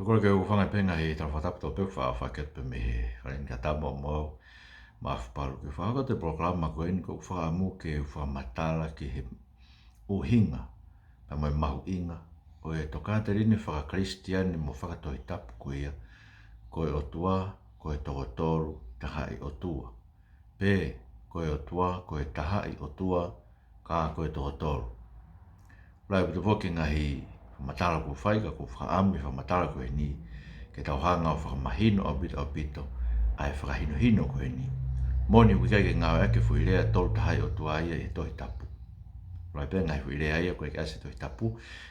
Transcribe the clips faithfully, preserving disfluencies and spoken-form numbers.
Ko e kole ke u hūfanga pē he ngaahi tala fakatapu tau pē ʻoku faʻa fakahoko pē mei he kaleni ka tama mo au, Maʻafu Palu, ke fakahoko atu e polokalama ko eni. ʻOku ou fakaʻamu ke u fakamatala ki he ʻuhinga pea mo e mahuʻinga ʻo e tokāteline faka-Kalisitiane mo faka-Tohi Tapu ko ia ko e ʻOtua ko e toko tolu, tahaʻi ʻOtua, pe ko e ʻOtua ko e tahaʻi ʻOtua ka ko e toko tolu. Lahi ʻaupito foki e ngaahi fakamatala kuo fai, ka ʻoku ou fakaʻamu ʻi he fakamatala ko eni ke tau hanga ʻo fakamahino ʻaupito ʻaupito ʻa e fakahinohino ko eni. Moʻoni ʻoku ʻikai ke ngāueʻaki e foʻi lea tolu tahaʻi ʻOtua ia ʻi he Tohi Tapu. Lahi pē ngaahi foʻi lea ia ʻoku ʻikai ke ʻasi he Tohi Tapu,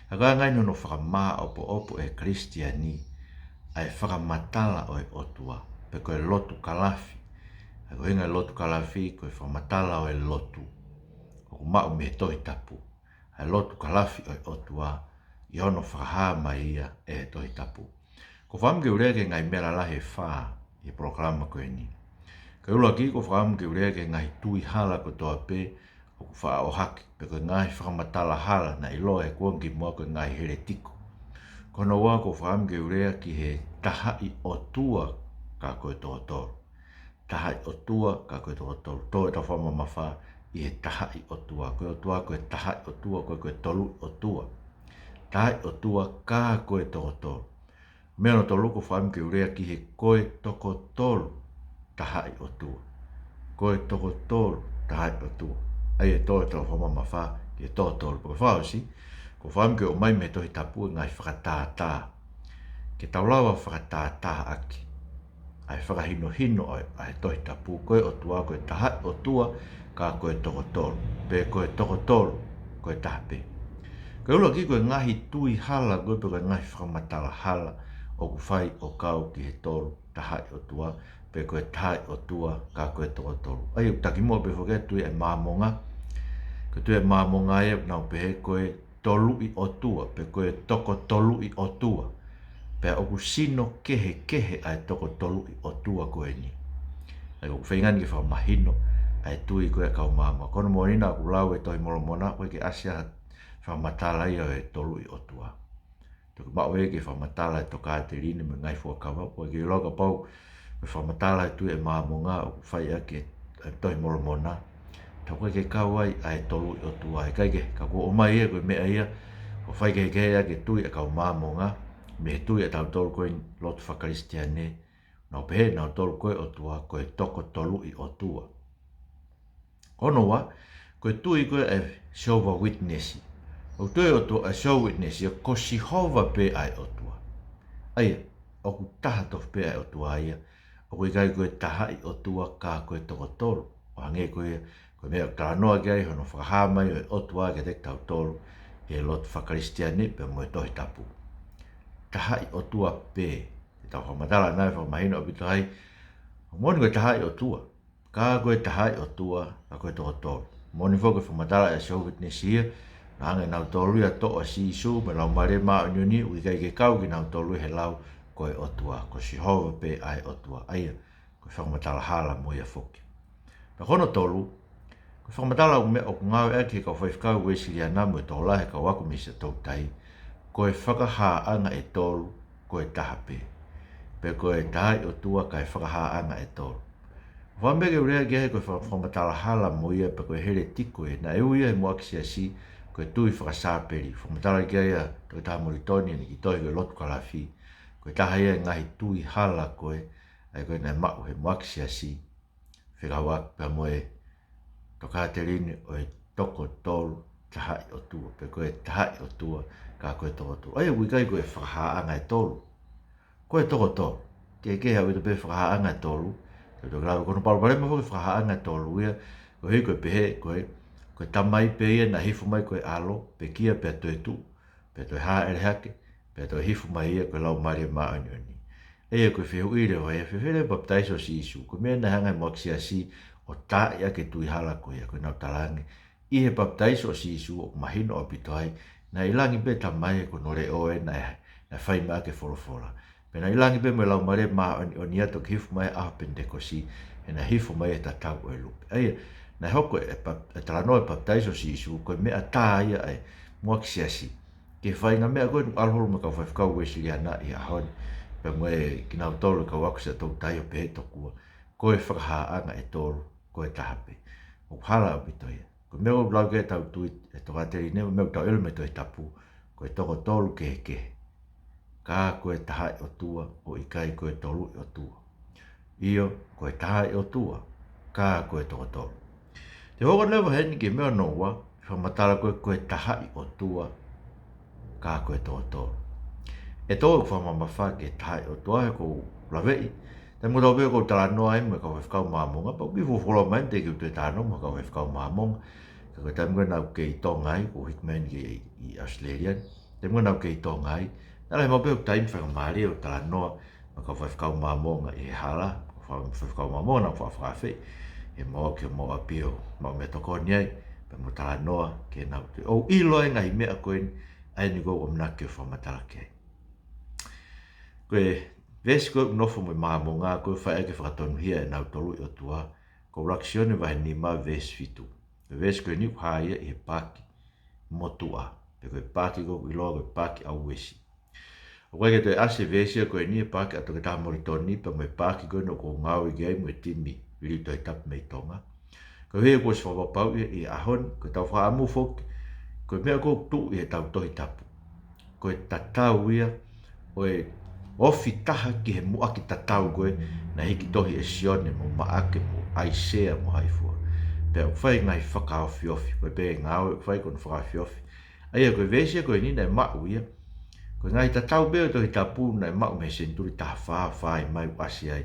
ka ko e anga ia hono fakamāʻopoʻopo ʻe he Kalisitiane ʻa e fakamatala ʻo e ʻOtua, pe ko e lotukalafi. ʻA ia ko e ʻuhinga e lotukalafi ko e fakamatala ʻo e lotu ʻoku maʻu mei he Tohi Tapu, ʻa e lotukalafi ʻo e ʻOtua ʻi hono fakahā mai ia ʻe he Tohi Tapu. ʻOku ou fakaʻamu ke u lea ki he ngaahi meʻa lalahi ʻe fā ʻi he polokalama ko eni. Ko e ʻuluaki, ʻoku ou fakaʻamu ke u lea ki he ngaahi tui hala kotoa pē ʻoku faʻa ʻohake, pe ko e ngaahi fakamatala hala naʻe ʻiloa he kuonga kimuʻa ko e ngaahi heletiko. Ko hono ua, ʻoku ou fakaʻamu ke u lea ki he tahaʻi ʻOtua ka ko e toko tolu. Tahaʻi ʻOtua ka ko e toko tolu. Tō ʻetau fakamamafa ʻi he tahaʻi ʻOtua. Ko e ʻOtua ko e tahaʻi ʻOtua, ko e, ko e toluʻi ʻOtua. Tahaʻi ʻOtua ka ko e toko tolu. Meʻa hono tolu, ʻoku ou fakaʻamu ke u lea ki he ko e toko tolu tahaʻi ʻOtua. Ko e toko tolu tahaʻi ʻOtua. ʻA ia ʻe tō ʻetau fakamamafa ki he toko tolu. Pea ko e fakaʻosi, ʻoku ou fakaʻamu ke ʻomai mei he Tohi Tapu e ngaahi fakatātā ke tau lava fakatātā ʻaki ʻa e fakahinohino ʻo e, ʻa e Tohi Tapu, ko e ʻOtua ko e tahaʻi ʻOtua ka ko e toko tolu, pe ko e toko tolu ko e taha pē. Ko e ʻuluaki, ko e ngaahi tui hala ko ē, pe ko e ngaahi fakamatala hala ʻoku fai ʻo kau ki he tolu tahaʻi ʻOtua, pe ko e tahaʻi ʻOtua ka ko e toko tolu. ʻA ia ʻoku takimuʻa pē foki ʻa e tui ʻa e Māmonga. Ko e tui ʻa e Māmonga ia ʻoku nau pehē ko e toluʻi ʻOtua, pe ko e toko toluʻi ʻOtua. Pea ʻoku sino kehekehe ʻa e toko toluʻi ʻOtua ko eni. ʻA ia ʻoku feinga ni ke fakamahino ʻa e tui ko ē ʻa e kau Māmonga. Ko hono moʻoni naʻa ku lau e Tohi Molomona, ʻoku ʻikai ke ʻasi ha fakamatala ia ʻo e toluʻi ʻOtua. Toki maʻu ia ke fakamatala e tokāteline mo e ngaahi fuakava, ʻoku ʻikai ke u ʻilo kapau ko e fakamatala e tui ʻa e Māmonga ʻoku fai ʻaki e Tohi Molomona, ka ʻoku ʻikai ke kau ai ʻa e toluʻi ʻOtua, ʻikai ke, ka kuo ʻomai ia ko e meʻa ia ʻoku fai kehekehe ʻaki e tui ʻa e kau Māmonga mei he tui ʻa tautolu ko eni lotu faka-Kalisitiane, nau pehē nautolu ko e ʻOtua ko e toko toluʻi ʻOtua. Ko hono ua, ko e tui ko ē ʻa e Jehovah Witness. ʻOku tui ʻa e ʻOtua, ʻa e Jehovah Witness ia ko Sihova pē ʻa e ʻOtua. ʻA ia, ʻoku taha tofu pē ʻa e ʻOtua ia. ʻOku ʻikai ko e tahaʻi ʻOtua ka ko e toko tolu. ʻO hangē ko ia, ko e meʻa ʻoku talanoa ki ai hono fakahā mai ʻo e ʻOtua kiate kitautolu ʻi he lotu faka-Kalisitiane pea mo e Tohi Tapu. Tahaʻi ʻOtua pē. Te tau fakamatala ʻanai fakamahino ʻaupito ai. Moʻoni ko e tahaʻi ʻOtua ka ko e tahaʻi ʻOtua ka ko e toko tolu. Moʻoni foki e fakamatala ʻa e Jehovah Witness ia, naʻe hanga ʻe nautolu ia ʻo toʻo ʻa Sīsū mo e Laumālie Māʻoniʻoni, ʻoku ʻikai ke kau kinautolu he lau ko e ʻOtua, ko Sihova pē ʻa e ʻOtua. ʻA ia, ko e fakamatala hala mo ia foki. Pea ko hono tolu, ko e fakamatala ʻoku meʻa ʻoku ngāueʻaki ʻe he kau faifekau Uēsiliana mo e tokolahi e kau ako mei Siaʻatoutai, ko e fakahāʻanga ʻe tolu, ko e taha pē. Pe ko e tahaʻi ʻOtua kae fakahāʻanga ʻe tolu. Fakaʻamu ke u lea ki ai, ko e fa-, fakamatala hala mo ia, pe ko e heletiko ia, naʻe ui ia ʻe he muʻaki siasi ko e tui faka-Sāpeli. Fakamatala ki ai ʻa Toketā Molitoni ʻi heʻene kiʻi tohi ko e Lotukalafi. Ko e taha ia e ngaahi tui hala ko ē, ʻa ia ko ē naʻe maʻu ʻe he muʻaki siasi fekauʻaki pea mo e tokāteline ʻo e toko tolu tahaʻi ʻOtua, pe ko e tahaʻi ʻOtua ka ko e toko tolu. ʻA ia ʻoku ʻikai ko e fakahāʻanga ʻe tolu. Ko e toko tolu. Kehekehe ʻaupito pē fakahāʻanga ʻe tolu. Te u toki lau, ko hono palopalema foki e fakahāʻanga ʻe tolu ia, koeʻuhi ko e pehē ko e, ko e Tamai pē ia naʻe hifo mai ko e ʻAlo, pekia pea toetuʻu, pea toe hāʻele hake, pea toe hifo mai ia ko e Laumālie Māʻoniʻoni. ʻA ia ko e fehuʻi leva ia, fēfē leva e papitaiso ʻo Sīsū? Ko e meʻa naʻe hanga ʻe he muʻaki siasi ʻo taaʻi ʻaki e tui hala ko ia, ko ʻenau talaange, ʻi he papitaiso ʻo Sīsū ʻoku mahino ʻaupito ai, naʻe ʻi langi pē e Tamai, ko hono leʻo ē naʻe, naʻe fai mai ʻaki e folofola. Pea naʻe ʻi langi pē mo e Laumālie Māʻoniʻoni ia ʻo toki hifo mai he ʻaho Penitekosi, he naʻe hifo mai he tatau ʻo e lupe. ʻA ia, naʻe hoko e pap-, e talanoa e papitaiso ʻo Sīsū ko e meʻatā ia ʻa e muʻaki siasi ki he faʻahinga meʻa ko ē naʻe ʻalu holo mo e kau faifekau Uēsiliana ʻi he ʻaho ni, pea mo kinautolu e kau ako siʻa toutai ʻo pehē tokua ko e fakahāʻanga ʻe tolu, ko e taha pē. ʻOku hala ʻaupito ia. Ko e meʻa ʻoku lau ki ai ʻetau tui ʻe tokāteline, meʻa ʻoku tau ʻilo mei he Tohi Tapu, ko e toko tolu kehekehe, ka ko e tahaʻi ʻOtua, ʻo ʻikai ko e toluʻi ʻOtua. ʻIo, ko e tahaʻi ʻOtua, ka ko e toko tolu. Te u hoko leva heni ki he meʻa hono ua, fakamatala ko ē, ko e tahaʻi ʻOtua, ka ko e toko tolu. ʻE tō ʻeku fakamamafa ki he tahaʻi ʻOtua he ʻoku ou laveʻi, taimi kotoa pē ʻoku ou talanoa ai mo e kau faifekau Māmonga, pea ʻoku ou kiʻi folofola mai, teʻeki ke u toe talanoa mo e kau faifekau Māmonga. Ka ko e taimi ko ē naʻa ku kei ʻi Tonga ai, ʻoku ou hiki mai eni ki ʻi ʻAositelēlia, taimi ko ē naʻa ku kei ʻi Tonga ai, naʻe lahi maʻu pē hoku taimi faingamālie ʻo talanoa mo e kau faifekau Māmonga ʻi he hala, kau fa-, faifekau Māmonga naʻa ku faʻa fakaafeʻi, ʻi he mau ō ki homau ʻapi ʻo maʻu meʻatokoni ai, pea mo talanoa ki heʻenau tui. ʻOku ou ʻilo ai e ngaahi meʻa ko eni, ʻa eni ʻoku ou ʻamanaki ke fakamatala ki ai. Ko e veesi ko ē ʻoku nofo mo e Māmonga, ko e fai ʻaki e fakatonuhia ʻenau toluʻi ʻOtua, ko ʻUluaki Sione vahe nima veesi fitu. Ko e veesi ko eni ʻoku hā ia ʻi he paaki motuʻa, pe ko e paaki ʻoku ʻiloa ko e paaki ʻa Uesi. ʻOku ʻikai ke toe ʻasi e veesi ko eni he paaki ʻa Toketā Molitoni pea mo e paaki ko eni ʻoku ou ngāue ki ai mo e timi liliu Tohi Tapu mei Tonga. Koeʻuhi kuo ʻosi fakapapauʻi ʻi he ʻaho ni, ko ʻetau fakaʻamu foki, ko e meʻa ʻoku tuʻu ʻi heʻetau Tohi Tapu, ko e tatau ia ʻo e ofi taha ki he muʻaki tatau ko ē naʻe hiki tohi ʻe Sione mo Maʻake mo ʻAisea mo hai fua. Pea ʻoku fai e ngaahi fakaofiofi, ko e pē ngāue ʻoku fai ko hono fakaofiofi. ʻA ia ko e veesi ko eni naʻe maʻu ia, ko e ngaahi tatau pē ʻo e Tohi Tapu naʻe maʻu mei he senituli taha fā, fai mai ʻo ʻasi ai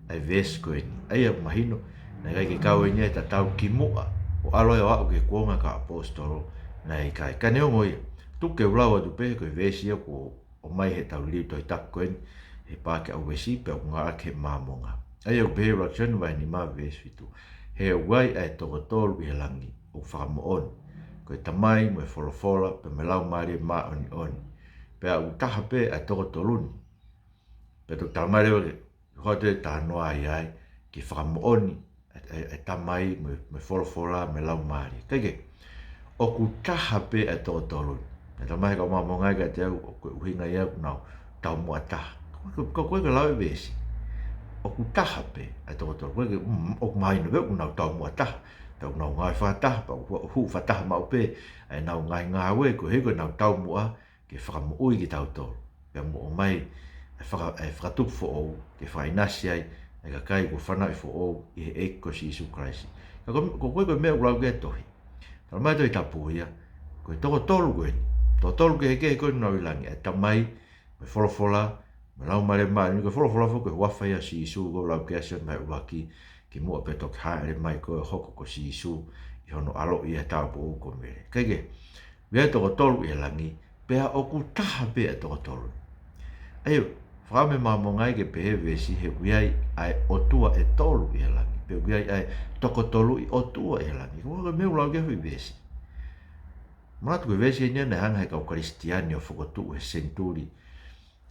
ʻa e veesi ko eni. ʻA ia ʻoku mahino, naʻe ʻikai ke kau eni ʻa e tatau kimuʻa ʻo ʻalu ai ʻo aʻu ki he kuonga ʻa e kau ʻaposetolo, naʻe ʻikai. Ka neongo ia, tuku ke u lau atu pē, ko e veesi ia ʻoku ʻomai heʻetau liliu Tohi Tapu ko eni, he paaki ʻa Uesi pea ʻoku ngāueʻaki he Māmonga. ʻA ia ʻoku pehē ʻUluaki Sione vahe nima veesi fitu: He ʻoku ʻi ai ʻa e toko tolu ʻi he langi, ʻoku fakamoʻoni, ko e Tamai mo e Folofola pea mo e Laumālie Māʻoniʻoni. Pea ʻoku taha pē ʻa e toko tolu ni. Pea toki talamai leva ke, ʻoku ou toe talanoa ai ai ki he fakamoʻoni ʻa e, ʻa e, ʻa e Tamai mo e, mo e Folofola mo e Laumālie. Kae kehe, ʻoku taha pē ʻa e toko tolu ni. Naʻe talamai ʻe he kau Māmonga kiate au, ʻoku ʻuhinga ia ʻoku nau taumuʻa taha. Ko, ko, ko, ko e lau e veesi, ʻoku taha pē ʻa e toko tolu. Ko e, mm, ʻoku mahino pē ʻoku nau taumuʻa taha, pea ʻoku nau ngāue fakataha, pea ʻoku hū fakataha maʻu pē ʻa ʻenau ngaahi ngāue, koeʻuhi ko ʻenau taumuʻa ke fakamoʻui kitautolu, pea mo ʻomai e faka-, e fakatupu foʻou, ke fakaʻinasi ai e kakai kuo fanauʻi foʻou ʻi he ʻEiki ko Sīsū Kalaisi. Ka ko, ko, ko e, ko e meʻa ʻoku lau ki ai e tohi, talamai ʻe he Tohi Tapu ia, ko e toko tolu ko eni, toko tolu kehekehe ko eni ʻoku nau ʻi langi, ʻa e Tamai, mo e Folofola, mo e Laumālie Māʻoniʻoni. Ko e Folofola foki ko e huafa ia ʻo Sīsū, ʻoku lau ki ai ʻa Sione vahe ʻuluaki kimuʻa pea toki hāʻele mai ko ē ʻo hoko ko Sīsū ʻi hono ʻaloʻi ʻi he tāupoʻou ko Mele. Kae kehe, ʻoku ʻi ai e toko tolu ʻi he langi, pea ʻoku taha pē ʻa e toko tolu. ʻA ia, fakaʻamu e Māmonga ia ke pehē e veesi he ʻoku ʻi ai ʻa e ʻOtua ʻe tolu ʻi he langi, pe ʻoku ʻi ai ʻa e toko toluʻi ʻOtua ʻi he langi. Ko e meʻa ʻoku lau ki ai e foʻi veesi. Manatu ko e veesi eni ia naʻe hanga ʻe he kau Kalisitiane ʻo fokotuʻu he senituli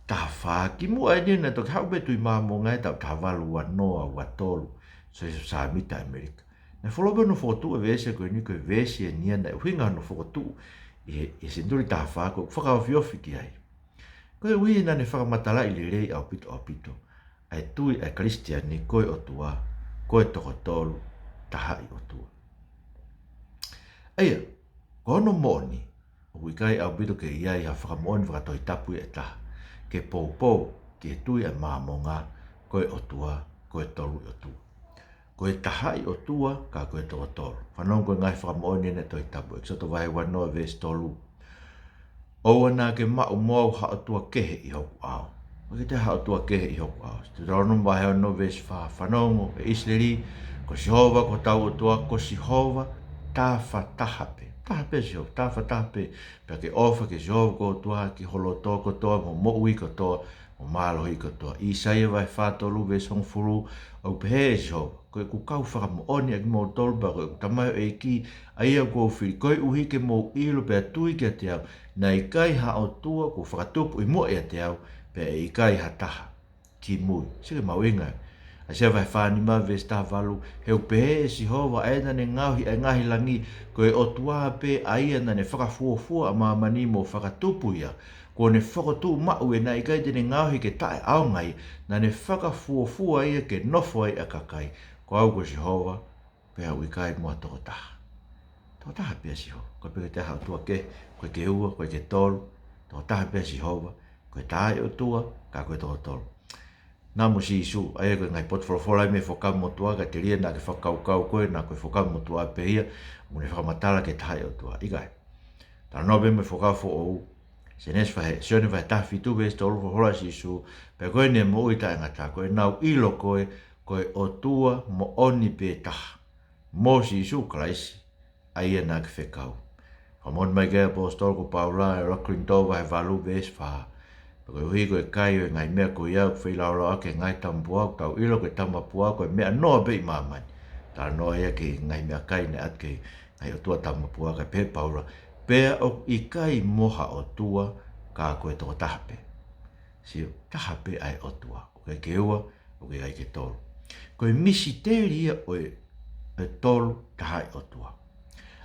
taha fā, kimuʻa eni ia naʻe toki haʻu pē e tui Māmonga he taʻu taha valu ua noa ua tolu, Siosefa Sāmita ʻAmelika. Naʻe fuoloa pē hono fokotuʻu e veesi ko eni, ko e veesi eni ia naʻe ʻuhinga hono fokotuʻu ʻi he, ʻi he senituli taha fā, ko e fakaofiofi ki ai. Koeʻuhi naʻa ne fakamatalaʻi lelei ʻaupito, ʻaupito ʻa e tui ʻa e Kalisitiane ko e ʻOtua, ko e toko tolu, tahaʻi ʻOtua. ʻA ia, ko hono moʻoni, ʻoku ʻikai ʻaupito ke ʻi ai ha fakamoʻoni fakatohitapu ia ʻe taha ke poupou ki he tui ʻa e Māmonga ko e ʻOtua, ko e toluʻi ʻOtua. Ko e tahaʻi ʻOtua, ka ko e toko tolu. Fanongo ki he ngaahi fakamoʻoni ʻa e Tohi Tapu, ʻEkisoto vahe ua noa veesi tolu: ʻOua naʻa ke maʻu mo au ha ʻotua kehe ʻi hoku ʻao. ʻOku ʻikai toe ʻi ai ha ʻotua kehe ʻi hoku ʻao. Teutalōnome vahe ono veesi fā: Fanongo, ʻe ʻIsileli, ko Sihova ko hotau ʻOtua, ko Sihova tafataha pē. Taha pē Sihova, tafataha pē. Pea ke ʻofa kia Sihova ko ho ʻOtua ʻaki ho loto kotoa, mo ho moʻui kotoa, mo ho mālohi kotoa. ʻĪsaia vahe fā tolu veesi hongofulu, ʻoku pehē ʻe Sihova: Ko ʻeku kau fakamoʻoni ʻa kimoutolu, pea ko ʻeku tamaioʻeiki, ʻa ia kuo u fili, koeʻuhi ke mou ʻilo pea tui kiate au, naʻe ʻikai ha ʻOtua kuo fakatupu ʻi muʻa ʻiate au, pea ʻe ʻikai ha taha kimui. Sio ki he mahuʻinga. ʻAisea vahe fā nima veesi taha valu, he ʻoku pehē ʻe Sihova ʻa ia naʻa ne ngaohi ʻa e ngaahi langi, ko e ʻOtua pē ʻa ia naʻa ne fakafuofua ʻa māmani mo fakatupu ia, kuo ne fokotuʻu maʻu ʻe naʻe ʻikai te ne ngaohi ke taʻeʻaonga ia, naʻa ne fakafuofua ia ke nofo ai ʻa e kakai. Ko au ko Sihova, pea ʻoku ʻikai mo ha tokotaha. Tokotaha pē ʻa Sihova, ko e peke te ha ʻotua kehe, ko e ke ua, ko e ke tolu, tokotaha pē ʻa Sihova, ko e taha ʻi ʻOtua, ka ko e toko tolu. Naʻa mo Sīsū, ʻa ia ko e ngaahi potu folofola ʻi he Fuakava Motuʻa, ka telia naʻa ke fakakaukau koe, naʻa ko e Fuakava Motuʻa pē ia, mo ne fakamatala ki he taha ʻi ʻOtua. ʻIkai. Talanoa pē mo e Fuakava Foʻou, Sēnesi vahe, Sione vahe taha fitu veesi tolu folofola ʻa Sīsū, pea ko eni ʻa e moʻui taʻengata, ko ʻenau ʻilo koe, ko e ʻOtua moʻoni pē taha, mo Sīsū Kalaisi, ʻa ia naʻa ke fekau. Fakamoʻoni mai ki ai ʻa e ʻaposetolo ko Paula, ʻi he ʻuluaki Kolinitō vahe valu veesi fā. Pea koeʻuhi ko e kai ʻo e ngaahi meʻa ko ia ʻoku feilaulauʻaki ʻe he ngaahi tamapua, ʻoku tau ʻilo ko e tamapua ko e meʻa noa pē ʻi māmani. Talanoa ia ki he ngaahi meʻakai naʻe ʻatu ki he ngaahi ʻotua tamapua, ka pehē ʻe Paula, pea ʻoku ʻikai mo ha ʻotua, ka ko e tokotaha pē. Sio, taha pē ʻa e ʻOtua. ʻOku ʻikai ke ua, ʻoku ʻikai ke tolu. Ko e misiteli ia ʻo e, e tolu taha ʻi ʻOtua.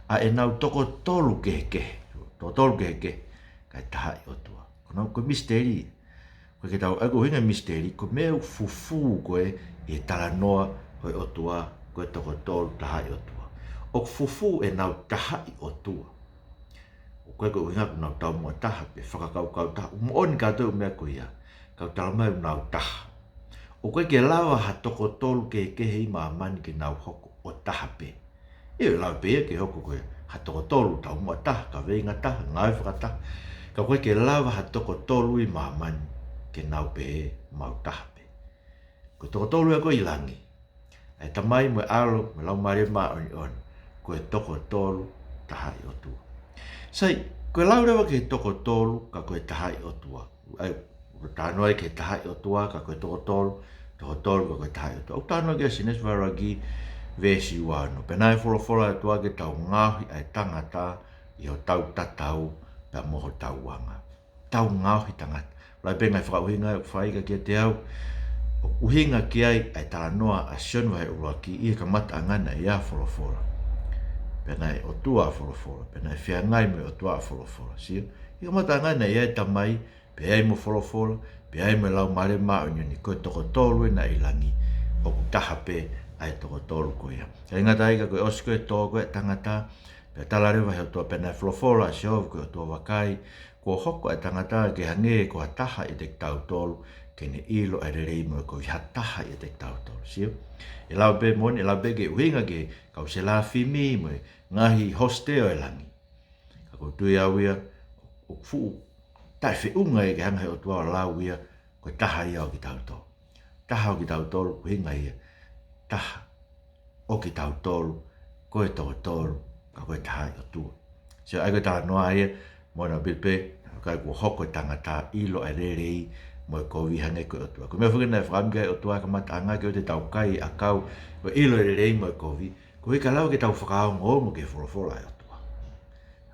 ʻA ʻenau toko tolu kehekehe. Toko tolu kehekehe, kae taha ʻi ʻOtua. Ko ʻenau, ko e misiteli ia. ʻOku ʻikai ke tau, ʻa ia ko e ʻuhinga misiteli, ko e meʻa ʻoku fufū ko ē ʻi he talanoa ʻo e ʻOtua, ko e toko tolu taha ʻi ʻOtua. ʻOku fufū ʻenau taha ʻi ʻOtua. ʻOku ʻikai ko e ʻuhinga ʻoku nau taumuʻa taha pe fakakaukau taha. ʻOku moʻoni kātoa e meʻa ko ia. Ka ʻoku talamai ʻoku nau taha. ʻOku ʻikai ke lava ha toko tolu kehekehe ʻi māmani ke nau hoko ʻo taha pē. ʻE lava pē ia ke hoko ko e ha toko tolu taumuʻa taha, kaveinga taha, ngāue fakataha. Ka ʻoku ʻikai ke lava ha toko tolu ʻi māmani ke nau pehē mau taha pē. Ko e toko tolu ia ko ē ʻi langi. ʻA e Tamai mo e ʻAlo, mo e Laumālie Māʻoniʻoni, ko e toko tolu taha ʻi ʻOtua. Sai, ko e lau leva ki he toko tolu, ka ko e taha ʻi ʻOtua. ʻA ia, ʻoku talanoa ki he taha ʻi ʻOtua, ka ko e toko tolu, toko tolu, ka ko e taha ʻi ʻOtua. ʻOku talanoa ki ai ʻa Sēnesi vahe ʻuluaki, veesi ua ono. Pea naʻe folofola ʻa e ʻOtua ke tau ngaohi ʻa e tangata ʻi hotau tatau, pea mo hotau anga. Tau ngaohi tangata. Lahi pē ngaahi fakaʻuhinga ʻoku fai ka kiate au. ʻOku ʻuhinga ki ai ʻa e talanoa ʻa Sione vahe ʻuluaki ʻi he kamataʻanga naʻe ʻi ai ʻa Folofola. Pea naʻe ʻOtua ʻa Folofola. Pea naʻe feangai mo e ʻOtua ʻa Folofola. Sio? ʻI he kamataʻanga naʻe ʻi ai ʻa e Tamai, pea ʻi ai mo Folofola, pea ʻi ai mo e Laumālie Māʻoniʻoni, ko e toko tolu ē naʻe ʻi langi. ʻOku taha pē ʻa e toko tolu ko ia. Ka ʻikai ngata ai ka ko e ʻosi ko ē tō ko ē ʻa e tangata, pea tala leva ʻe he ʻOtua pea naʻe folofola ʻa Sihova ko e ʻOtua vakai, kuo hoko ʻa e tangata ke hangē ko ha taha ʻiate kitautolu, ke ne ʻilo ʻa e lelei mo e kovi, ha taha ʻiate kitautolu. Sio? ʻE lau pē moʻoni, ʻe lau pē ke ʻuhinga ki he kau selafimi mo e ngaahi hosite ʻo e langi. Ka ʻoku ou tui au ia, ʻoku fuʻu taʻefeʻunga ia ke hanga ʻe he ʻOtua ʻo lau ia, ko e taha ia ʻo kitautolu. Taha ʻo kitautolu, ʻuhinga ia. Taha ʻo kitautolu, ko e toko tolu, ka ko e taha ʻi ʻOtua. Sio, ʻa ia ko e talanoa ia, mo na pipē, ka kuo hoko e tangata ʻilo ʻa e lelei mo e kovi hangē ko e ʻOtua. Ko e meʻa foki naʻe fakaʻamu ki ai ʻa e ʻOtua he kamataʻanga ke ʻoua te tau kai ʻakau, ko e ʻilo e lelei mo e kovi, koeʻuhi ka lava ke tau fakaongoongo ki he folofola ʻa e ʻOtua.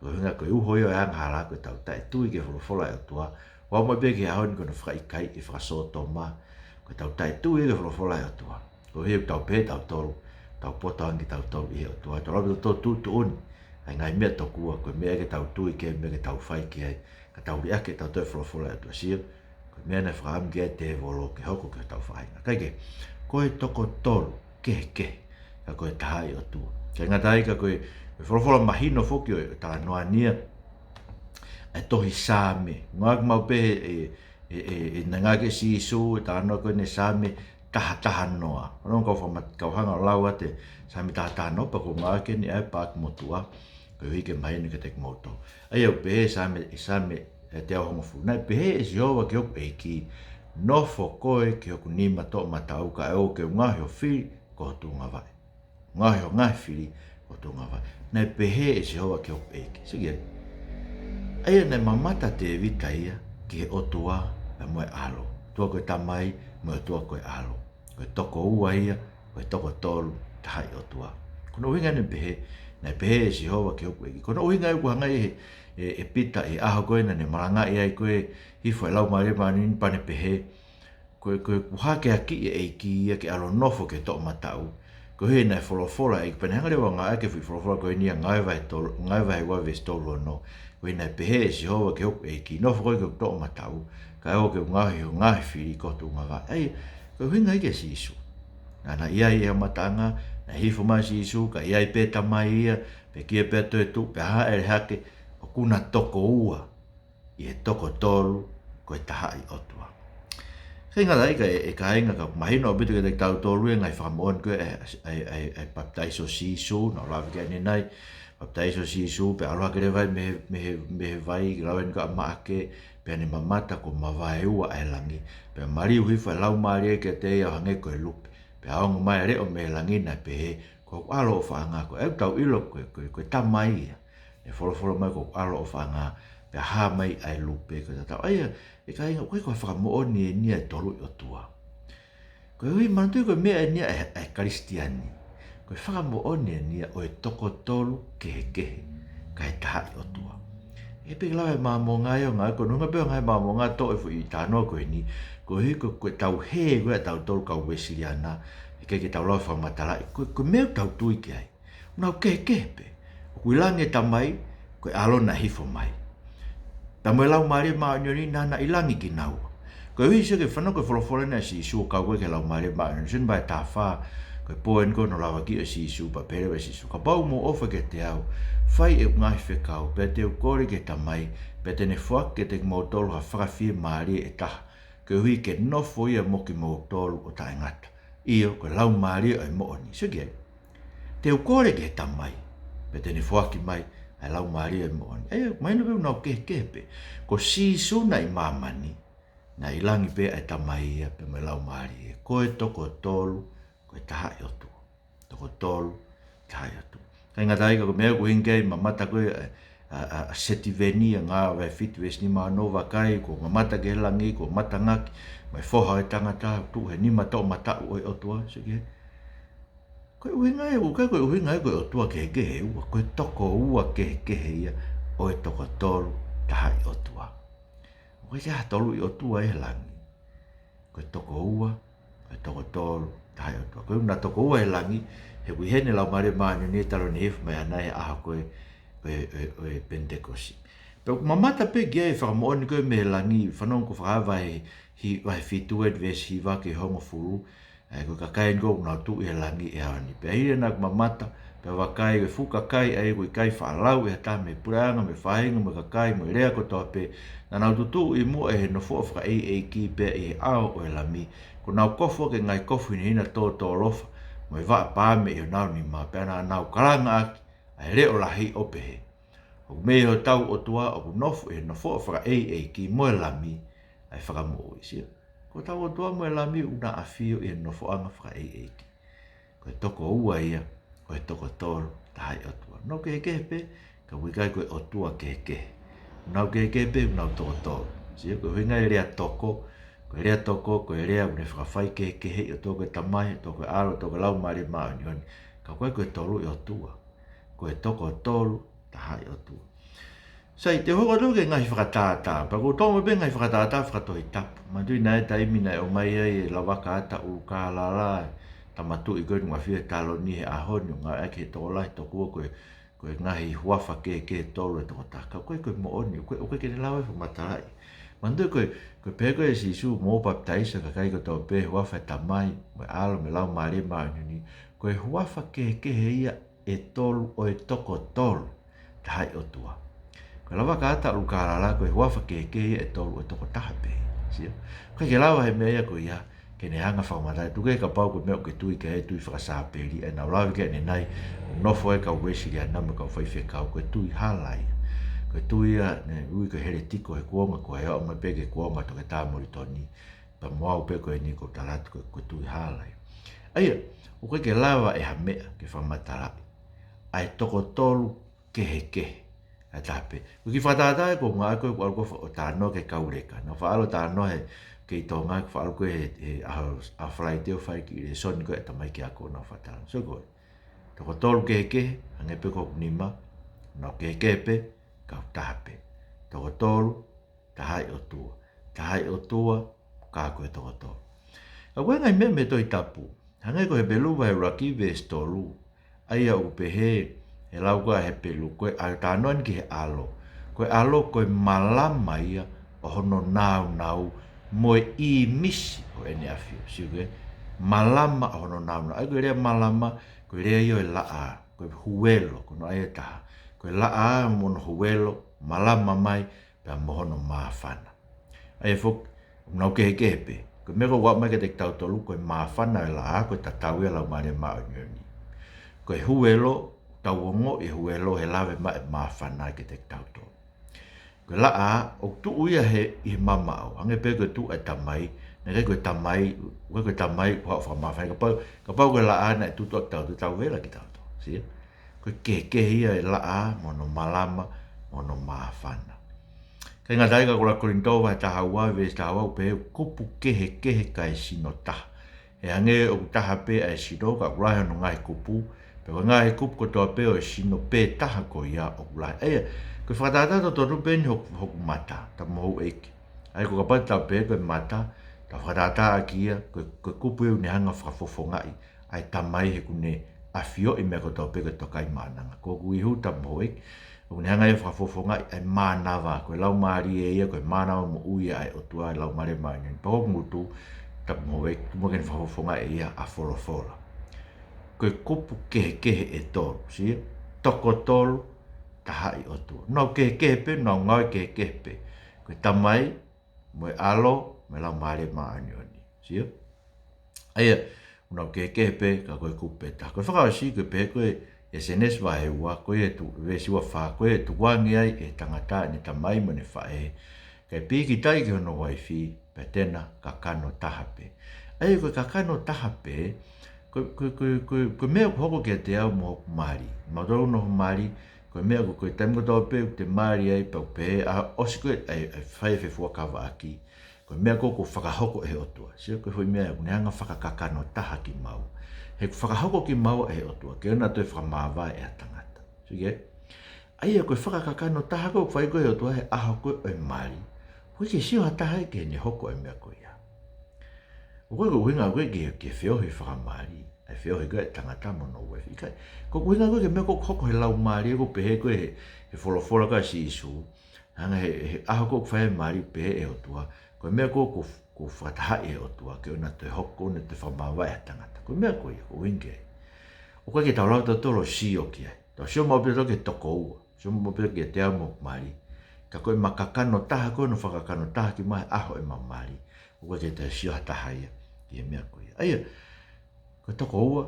Ko e ʻuhinga ko e uho ia ʻo e angahala ko ʻetau taʻetui ki he folofola ʻa e ʻOtua. Ua mo pē ki he ʻaho ni ko hono fakaʻikaiʻi fakasōtoma. Ko ʻetau taʻetui ki he folofola ʻa e ʻOtua. Koeʻuhi ʻoku tau pehē tautolu, tau poto ange tautolu ʻi he ʻOtua. Tau lava tautolu tuʻutuʻuni ʻa e ngaahi meʻa tokua, ko e meʻa ke tau tui ki ai, meʻa ke tau fai ki ai. Ka tau liʻaki tautolu e folofola ʻa e ʻOtua. Sio, ko e meʻa naʻe fakaʻamu ki ai ʻa e tēvolo ke hoko ki hotau faʻahinga. Kae kehe, ko e toko tolu kehekehe, ka ko e taha ʻi ʻOtua. ʻIkai ngata ai ka ko e, ko e folofola mahino foki ʻo e talanoa ni ia, ʻa e tohi Saame. Ngāueʻaki maʻu pē ʻe, ʻe, ʻe, ʻe, ʻe ngāueʻaki ʻe Sīsū e talanoa ko eni Saame taha taha noa. Ko hono kau fakamat-, kau hanga ʻo lau atu e Saame taha taha noa, pea ʻoku ngāueʻaki eni ʻa e Paaki Motuʻa, koeʻuhi ke mahino kiate kimoutolu. ʻA ia ʻoku pehē Saame, ʻi Saame ʻe teau hongofulu. Naʻe pehē ʻe Sihova ki hoku ʻEiki, nofo koe ki hoku nima toʻomataʻu kae ʻoua ke u ngaohi ho fili ko ho tuʻungavaʻe. Ngaohi ho ngaahi fili ko ho tuʻungavaʻe. Naʻe pehē ʻe Sihova ki hoku ʻEiki. Sio ki ai. ʻA ia naʻe mamata ʻa Tēvita ia ki he ʻOtua pea mo e ʻAlo. ʻOtua ko e Tamai mo e ʻOtua ko e ʻAlo. Ko e toko ua ia, ko e toko tolu, taha ʻi ʻOtua. Ko hono ʻuhinga naʻe pehē, naʻe pehē ʻe Sihova ki hoku ʻEiki. Ko hono ʻuhinga ia ʻoku hanga ʻe, ʻe, ʻe Pita ʻi he ʻaho ko ē naʻa ne malangaʻi ai ko ē hifo e Laumālie Māʻoniʻoni pea ne pehē, ko e, ko e kuhake ʻa e ʻEiki ia ke ʻalu ʻo nofo ki he toʻomataʻu. Koeʻuhi naʻe folofola ʻe, pea ne hanga leva ʻo ngāueʻaki e foʻi folofola ko eni ʻa Ngāue vahe tolu, Ngāue vahe ua veesi tolu ono. Koeʻuhi naʻe pehē ʻe Sihova ki hoku ʻEiki, nofo koe ki hoku toʻomataʻu, kae ʻoua ke u ngaohi ho ngaahi fili ki ho tuʻungavaʻe. ʻA ia, ko e ʻuhinga ia kia Sīsū. Naʻa na ʻi ai ʻi he mataʻanga, naʻe hifo mai ʻa Sīsū, ka ʻi ai pē Tamai ia, pekia pea toetuʻu, pea haʻele hake, ʻoku na toko ua ʻi he toko tolu, ko e tahaʻi ʻOtua. Kāinga, ʻe, ʻe kāinga, ʻoku mahino ʻaupito kiate kitautolu e ngaahi fakamoʻoni ko ē ʻa e, ʻa e, ʻa e, ʻa e papitaiso ʻo Sīsū, naʻa ku lave ki ai ʻanenai, papitaiso ʻo Sīsū, pea ʻalu hake leva ia mei he, mei he, mei he vai, lave ʻeni ko ē ʻa Maʻake, pea ne mamata kuo mavaeua ʻa e langi, pea maliu hifo ʻa e Laumālie kiate ia ʻo hangē ko e lupe, pea ongo mai ʻa e leʻo mei he langi naʻe pehē, ko hoku ʻAlo ʻofaʻanga, ko ʻeku tau ʻilo ko e, ko e, ko e Tamai ia. ʻE folofola mai ko hoku ʻAlo ʻofaʻanga, pea hā mai ʻa e lupe, ko e tatau. ʻA ia, ʻe kāinga, ʻoku ʻikai ko ha fakamoʻoni eni ia ʻo e toluʻi ʻOtua. Koeʻuhi manatuʻi ko e meʻa eni ia ʻa e, ʻa e Kalisitiane. Ko e fakamoʻoni eni ia ʻo e toko tolu kehekehe, kae tahaʻi ʻOtua. ʻE pehē leva ʻe he Māmonga ia ʻo ngāueʻaki hono ʻuhinga pē ʻo e ngaahi Māmonga ʻo toʻo e foʻi talanoa ko eni, koeʻuhi ko, ko ʻetau hē ko ē ʻatautolu kau Uēsiliana, ʻikai ke tau lava ʻo fakamatalaʻi, ko, ko e meʻa ʻoku tau tui ki ai. Naʻa nau kehekehe pē. ʻOku ʻi langi e Tamai, ko e ʻAlo naʻe hifo mai. Pea mo e Laumālie Māʻoniʻoni naʻa na ʻi langi kinaua. Koeʻuhi sio ki he fanongo ki he folofola eni ʻa Sīsū ʻo kau ko ē ki he Laumālie Māʻoniʻoni. Sione vahe taha fā, ko e pō eni ko ē hono lavakiʻi ʻe Sīsū, pea pehē leva ʻe Sīsū, kapau ʻoku mou ʻofa kiate au, fai ʻeku ngaahi fekau, pea te u kole ki he Tamai, pea te ne foaki kiate kimoutolu ha Fakafiemālie ʻe taha, koeʻuhi ke nofo ia mo kimoutolu ʻo taʻengata. ʻIo, ko e Laumālie ʻo e moʻoni. Sio ki ai. Te u kole ki he Tamai, pea te ne foaki mai ʻa e Laumālie ʻo e moʻoni. ʻA ia, mahino pē ʻoku nau kehekehe pē. Ko Sīsū naʻe ʻi māmani, naʻe ʻi langi pē ʻa e Tamai ia, pea mo e Laumālie. Ko e toko tolu, ko e tahaʻi ʻOtua. Toko tolu, tahaʻi ʻOtua. ʻIkai ngata ai ka ko e meʻa ʻoku ʻuhinga ki ai e mamata ko ē ʻa, ʻa, ʻa, ʻa Setiveni, ʻa Ngāue vahe fitu veesi nima ono, vakai, kuo mamata ki he langi, kuo matangaki, mo e Foha ʻo e Tangata, tuʻu he nima toʻomataʻu ʻo e ʻOtua, sio ki ai. Ko e ʻuhinga ia, ʻoku ʻikai ko e ʻuhinga ia ko e ʻotua kehekehe ʻe ua, ko e toko ua kehekehe ia ʻo e toko tolu, tahaʻi ʻOtua. ʻOku ʻikai ke ʻi ai ha toluʻi ʻOtua ʻi he langi. Ko e toko ua, ko e toko tolu, tahaʻi ʻOtua. Ko e ʻuhinga toko ua ʻi he langi, he ʻoku ʻi heni e Laumālie Māʻoniʻoni talu ʻene hifo mai ʻanenai he ʻaho ko ē, ko e, ʻo e, ʻo e Penitekosi. Pea ʻoku mamata pē ki ai e fakamoʻoni ko ē mei he langi, fanongo ki he Fakahā vahe hi-, vahe fitu ʻa e veesi hiva ki he hongofulu, ʻa ia ko e kakai eni ko ē ʻoku nau tuʻu ʻi he langi he ʻaho ni. Pea hili ʻena ʻoku mamata, pea vakai, ko e fuʻu kakai ʻa ia ʻoku ʻikai faʻa lau ʻe ha taha mei he puleʻanga, mei he faʻahinga, mei he kakai, mei he lea kotoa pē, naʻa nau tutuʻu ʻi muʻa ʻi he nofoʻa fakaʻeiʻeiki pea ʻi he ʻao ʻo e Lami, kuo nau kofu ʻaki e ngaahi kofu hinehina tōtōlofa, mo e vaʻa paame ʻi honau nima, pea naʻa nau kalanga ʻaki ʻa e leʻo lahi ʻo pehē, ʻOku mei hotau ʻOtua ʻoku nofo ʻi he nofoʻa fakaʻeiʻeiki mo e Lami ʻa e Fakamoʻui. Sio, ko hotau ʻOtua mo e Lami ʻoku na ʻafio ʻi he nofoʻanga fakaʻeiʻeiki. Ko e toko ua ia ʻo e toko tolu, tahaʻi ʻOtua. Nau kehekehe pē, ka ʻoku ʻikai ko e ʻotua kehekehe. Nau kehekehe pē, nau toko tolu. Sio, ko e ʻuhinga e lea toko, ko e lea toko, ko e lea ʻoku ne fakafaikehekeheʻi ʻOtua ko e Tamai, ʻOtua ko e ʻAlo, ʻOtua ko e Laumālie Māʻoniʻoni. Ka ʻoku ʻikai ko e toluʻi ʻOtua. Ko e toko tolu, tahaʻi ʻOtua. Sai, te u hoko atu ki he ngaahi fakatātā. Pea ʻoku ou toʻo mai pē ngaahi fakatātā fakatohitapu. Manatuʻi naʻe ʻi ai e taimi naʻe ʻomai ai ʻe Lavakaata ʻUlukālala, tama tuʻi ko eni ʻoku ʻafio he taloni he ʻaho ni, ʻo ngāueʻaki ʻe he tokolahi tokua ko e, ko e ngaahi huafa kehekehe ʻe tolu ʻo e tokotaha. Ka ʻoku ʻikai ko e moʻoni, ʻoku ʻikai, ʻoku ʻikai ke ne lava ʻo fakamatalaʻi. Manatuʻi ko e, ko e pehē ko ē ʻe Sīsū, mou papitaiso ʻa e kakai kotoa pē he huafa ʻo e Tamai, mo e ʻAlo, mo e Laumālie Māʻoniʻoni. Ko e huafa kehekehe ia ʻe tolu ʻo e toko tolu, tahaʻi ʻOtua. Ko e Lavakaata ʻUlukālala, ko e huafa kehekehe ia ʻe tolu ʻo e tokotaha pē. Sio? ʻOku ʻikai ke lava he meʻa ia ko ia ke ne hanga ʻo fakamatalaʻi, tuku kehe kapau ko e meʻa ʻoku ke tui ki ai, tui fakasāpeli, ʻa ia naʻa ku lave ki ai ʻanenai, ʻoku nofo ai e kau Uēsiliana mo e kau faifekau, ko e tui hala ia. Ko e tui ia naʻe ui ko e heletiko he kuonga ko ē, ʻo aʻu mai pē ki he kuonga ʻo Toketā Molitoni. Pea mo au pē ko eni ʻoku ou tala atu ko e, ko e tui hala ia. ʻA ia, ʻoku ʻikai ke lava ʻe ha meʻa ke fakamatalaʻi ʻa e toko tolu kehekehe ʻa e taha pē. Ko e kiʻi fakatātā ʻoku ou ngāueʻaki ko ē, ʻoku ou ʻalu ko ē ʻo talanoa ki he kau leka. Naʻa ku faʻa ʻalu ʻo talanoa he, kei Tonga, ku faʻa ʻalu ko ē he, he ʻaho, ʻaho Falaite ʻo fai e kiʻi lēsoni ko ē ʻa e tamaiki ako, naʻa ku faʻa talanoa. So ko e toko tolu kehekehe, hangē pē ko hoku nima, naʻa ku kehekehe pē, ka ʻoku taha pē. Toko tolu, tahaʻi ʻOtua. Tahaʻi ʻOtua, ka ko e toko tolu. Ka ko e ngaahi meʻa mei he Tohi Tapu, hangē ko Hepelū vahe ʻuluaki veesi tolu, ʻa ia ʻoku pehē, he lau ko ē ʻa Hepelū, ko e ʻa e talanoa eni ki he ʻAlo. Ko e ʻAlo ko e malama ia ʻo hono nāunau mo e ʻīmisi ʻo ʻEne ʻAfio. Sio ki he malama ʻo hono nāunau. ʻA ia ko e lea malama, ko e lea ia ʻo e laʻā, ko e huelo, ko hono ʻai ʻe taha. Ko e laʻā mo hono huelo, malama mai, pea mo hono māfana. ʻA ia foki, ʻoku nau kehekehe pē. Ko e meʻa ko ē ʻoku aʻu mai kiate kitautolu, ko e māfana ʻo e laʻā, ko e tatau ia Laumālie Māʻoniʻoni. Ko e huelo, tau ongoʻi e huelo he lave mai e māfana kiate kitautolu. Ko e laʻā, ʻoku tuʻu ia he, ʻi he mamaʻo. Hangē pē ko e tuʻu ʻa e tamai, naʻe ʻikai ko e tamai, ʻikai ko e tamai, ʻoku haʻu ʻo fakamāfana. Kapau, kapau ko e laʻā naʻe tutu ʻaki kitautolu, tau vela kitautolu. Sio? Ko e kehekehe ia e laʻā, mo hono malama, mo hono māfana. ʻIkai ngata ai ka ko e lau Kolinitō vahe taha ua, veesi taha ua, ʻoku pehē kupu kehekehe kae sino taha. He hangē ʻoku taha pē ʻa e sino, ka ʻoku lahi hono ngaahi kupu, pea ko e ngaahi kupu kotoa pē ʻo e sino pē taha ko ia ʻoku lahi. ʻA ia, ko e fakatātā totonu pē eni hoku, hoku mata, tau mohu ʻeiki. ʻA ia ko kapau te tau pehē ko e mata, tau fakatātā ʻaki ia, ko e, ko e kupu ia ʻoku ne hanga ʻo fakafofongaʻi ʻa e tamai he ʻoku ne ʻafioʻi meʻa kotoa pē ko e tokaimaʻananga. Ko ʻeku ihu, tau mohu ʻeiki, ʻoku ne hanga ia ʻo fakafofongaʻi ʻa e mānava, ko e laumālie ia, ko e mānava moʻui ia ʻa e ʻOtua, ʻa e Laumālie Māʻoniʻoni. Pea ko ʻeku ngutu, tau mohu ʻeiki, mo ke ne fakafofongaʻi ia ʻa Folofola. Ko e kupu kehekehe ʻe tolu, sio? Toko tolu, tahaʻi ʻOtua. Nau kehekehe pē, nau ngāue kehekehe pē. Ko e tamai, mo e ʻAlo, mo e Laumālie Māʻoniʻoni. Sio? ʻA ia, ʻoku nau kehekehe pē, ka ko e kupu pē taha. Ko e fakaʻosi, ko e pehē ko ē ʻia Sēnesi vahe ua, ko ia ʻe tu-, veesi ua fā, ko ia ʻe tukuange ai ʻe he tangata ʻene tamai mo ʻene faʻē, kae pīkitai ki hono uaifi, pea te na kakano taha pē. ʻA ia ko e kakano taha pē, ko, ko, ko, ko, ko e meʻa ʻoku hoko kiate au mo hoku mali. Mautolu ʻoku nau mali, ko e meʻa ko, ko e taimi kotoa pē ʻoku te mali ai pea ʻoku pehē, ʻa, ʻosi ko ē, ʻa e, ʻa e fai e fuakava ʻaki. Ko e meʻa ko ē ʻoku fakahoko ʻe he ʻOtua. Sio ko e foʻi meʻa ʻoku ne hanga ʻo fakakakano taha kimaua. He ʻoku fakahoko kimaua ʻe he ʻOtua, ke ʻoua naʻa toe fakamāvae ʻe ha tangata. Sio ki ai? ʻA ia ko e fakakakano taha ko ē ʻoku fai ko ē ʻe he ʻOtua he ʻaho ko ē ʻo e mali. ʻOku ʻikai ke sio ha taha ia ki heʻene hoko e meʻa ko ia. ʻOku ʻikai ko e ʻuhinga ko ē ke, ke feohi fakamali, ʻa e feohi ko ē ʻa e tangata mo hono uaifi, ʻikai. Ko e ʻuhinga ko ē ki he meʻa ko ē ʻoku hoko he laumālie, ʻoku pehē ko ē he, he Folofola ʻa Sīsū. Hanga he, he ʻaho ko ē ʻoku fai ai e mali, pehē ʻe he ʻOtua, ko e meʻa ko ē ʻoku, ʻoku fakatahaʻi ʻe he ʻOtua, ke ʻoua naʻa toe hoko, ʻoua naʻa toe fakamāvae ʻe ha tangata. Ko e meʻa ko ia, ko e ʻuhinga ia. ʻOku ʻikai ke tau lava tautolu ʻo sio ki ai. Tau sio maʻu pē tautolu ki he toko ua. Sio maʻu pē kiate au mo hoku mali. Ka ko ʻema kakano taha ko ē, hono fakakakano taha kimaua he ʻaho ʻema mali, ʻoku ʻikai ke toe sio ha taha ia ki he meʻa ko ia. ʻA ia, ko e toko ua,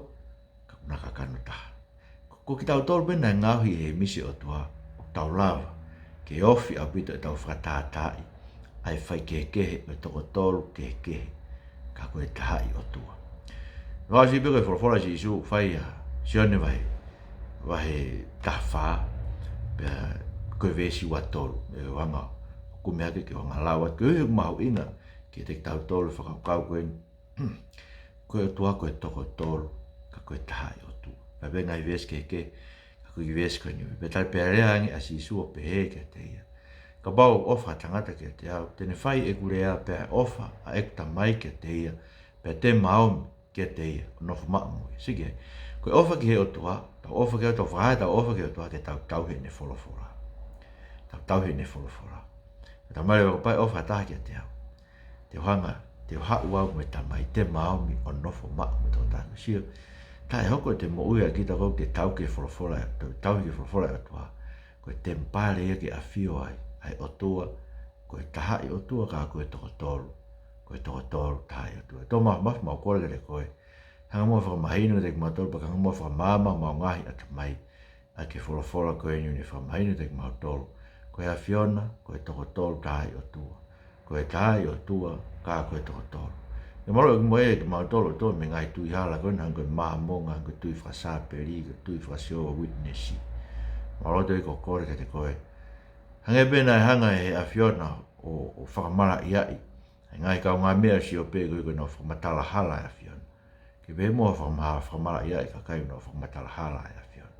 ka ʻoku na kakano taha. Ko, ko kitautolu pē naʻe ngaohi ʻe he ʻīmisi ʻo e ʻOtua, ʻoku tau lava ke ofi ʻaupito ʻetau fakatātaaʻi ʻa e faikehekehe ʻo e toko tolu kehekehe, ka ko e tahaʻi ʻOtua. Fakaʻosi pē ko e Folofola ʻa Sīsū, fai ʻia Sione vahe, vahe taha fā, pea ko e veesi ua tolu, ʻe anga, ʻoku meʻa ke, ke anga lau atu, ko e mahuʻinga kiate kitautolu e fakakaukau ko eni, ko e ʻOtua ko e toko tolu, ka ko e tahaʻi ʻOtua. Pea pehē ngaahi veesi kehekehe, ka ko e kiʻi veesi ko eni, pea tali pē leva ange ʻa Sīsū ʻo pehē kiate ia, kapau ʻe ʻofa ha tangata kiate au, te ne fai ʻeku lea, pea ʻe ʻofa ʻa ʻeku Tamai kiate ia, pea te ma ōmi kiate ia ʻo nofo maʻu mo ia. Sio ki ai. Ko e ʻofa ki he ʻOtua, tau ʻofa ki he, tau fakahā ʻetau ʻofa ki he ʻOtua ke tau tauhi ʻene Folofola. Tau tauhi ʻene Folofola. Ka tau mali, kapau ʻe ʻofa ha taha kiate au, te u hanga, te u haʻu au mo e Tamai, te ma ōmi ʻo nofo maʻu mo e tokotaha ko ia. Sio, taʻe hoko ʻete moʻui ʻa kita ko ē ke tauhi e Folofola, tauhi e Folofola ʻa e ʻOtua ko e temipale ia ke ʻafio ai ʻa e ʻOtua, ko e tahaʻi ʻOtua, ka ko e toko tolu, ko e toko tolu tahaʻi ʻOtua. Tō ma, ma, mau kole kiate koe, hanga muʻa ʻo fakamahino kiate kimautolu, pea hanga muʻa ʻo fakamaama homau ngaahi ʻatamai ʻaki e Folofola ko eni ʻoku ne fakamahino kiate kimautolu ko e ʻAfiona ko e toko tolu tahaʻi ʻOtua. Ko e tahaʻi ʻOtua, ka ko e toko tolu. Ke mālō ʻeku moʻui kiate kimautolu ʻoku tō mei he ngaahi tui hala ko eni, hangē ko e Māmonga, hangē ko e tui faka-Sapeli, ko e tui faka-Jehovah Witness. Mālō ʻeku kole kiate koe, hangē pē naʻe hanga ʻe he ʻAfiona ʻo, ʻo fakamalaʻiaʻi ʻa e ngaahi kaungāmeʻa ʻo Siope ko ē, ko ʻenau fakamatala hala ʻa e ʻAfiona, ke pehē muʻa ʻo fakama-, fakamalaʻiaʻi e kakai ʻoku nau fakamatala hala ʻa e ʻAfiona.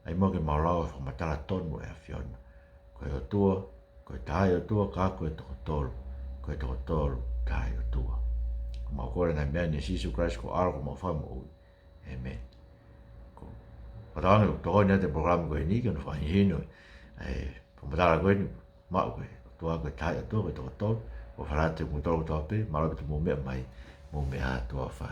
ʻAi muʻa ke mau lau e fakamatala tonu ʻa e ʻAfiona. Ko e ʻOtua ko e tahaʻi ʻOtua, ka ko e toko tolu, ko e toko tolu tahaʻi ʻOtua. Mau Kole ngaahi meʻa ni ʻia Sīsū Kalaisi ko e ʻAlo ko homau Fakamoʻui. ʻĒmeni. Ko, ko e tau ʻoatu ʻa e polokalama ko eni ke ne fakahinohino ʻa e fakamatala ko eni, maʻu ko e ʻOtua ko e Taaʻi ʻOtua ko e Toko Tolu, ʻofa atu kiate kimoutolu kotoa pē, mālō ʻaupito hoʻomou meʻa mai, mou meʻa ā, tuʻa ʻofa atu.